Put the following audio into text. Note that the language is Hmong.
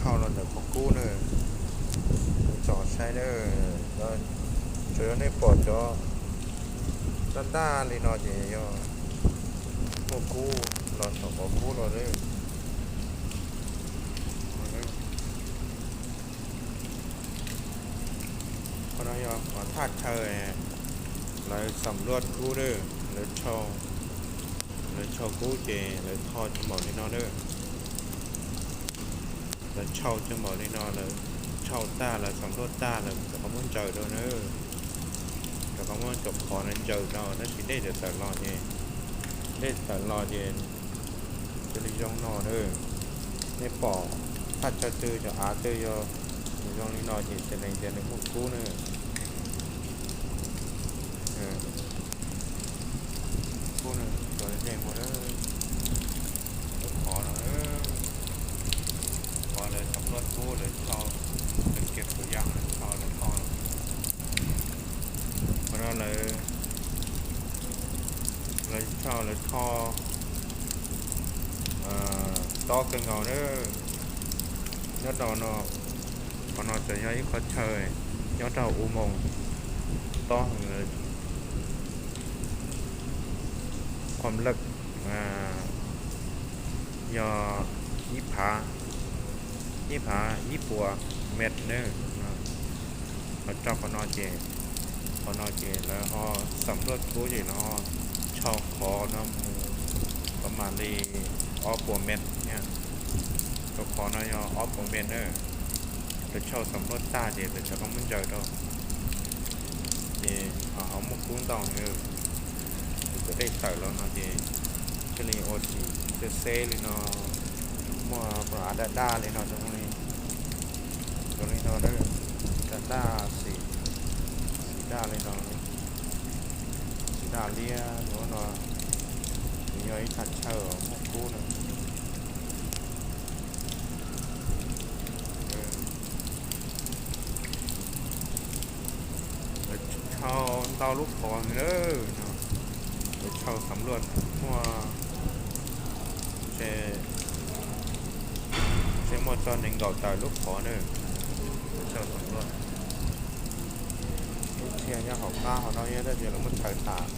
Thauj los ntawm qhov kub na, tsom saib na, tsuas yog nej pom cov ntaj ntaj li no ces yog muaj kub los saum qhov kub los lawm. Qhov no yog qhov thaj chaw lawv xam luaj kub na, lawv tshau, lawv tshau kub ces lawv tho coj npaum li no na. Lawv tshau coj npaum li no, lawv tshau tag, lawv xam luaj tag, lawv rov qab muab ntsaws rau na. Rov qab muab cov qhov no ntsaws rau, tab sis dej tawm los ces, dej tawm los ces cia li zoo no na. Nej pom thaj chaw twg, cov av twg yog nws zoo li no ces tseem lees tias nws muaj kub na. Kub na, txhua leej ua lub qhov no, qhov lawv xam luaj kub, lawv tshau, lawv kev puas yas, lawv tshau, lawv tho. Qhov no lawv, lawv tshau, lawv tho tob kawg nkaus na. Nyob rau no, qhov no tseem yog ib qho chaw nyob rau u moos tob heev lawm. Qhov lawm yog ib phav, ib phav ib puas mev na. Ho rau qhov no ces, qhov no ces lawv ho xam luaj kub ces lawv ho tshau qhov no mus pab mam li ob puas mev thiab. Rau qhov no yog ob puas mev na. Lawv tshau xam luaj tag ces lawv rov qab muab ntsaws rau, ces ho muaj kub ntau heev. Cov dej tawm los no ces thiaj li ua tsis xeb xeb li no, muaj av daj daj li no zoo li, zoo li no, daj daj xim, xim daj li no, xim daj liab no. Nws yog ib thaj chaw muaj kub na. Lawv tshau ntau lub qhov heev na, lawv tshau xam luaj muaj, ntshe muaj txog nees nkaum tawm lub qhov na. Lawv tshau xam luaj, lub txhia nyob hauv qab hauv no thiab tab sis lawv muab tshau tas.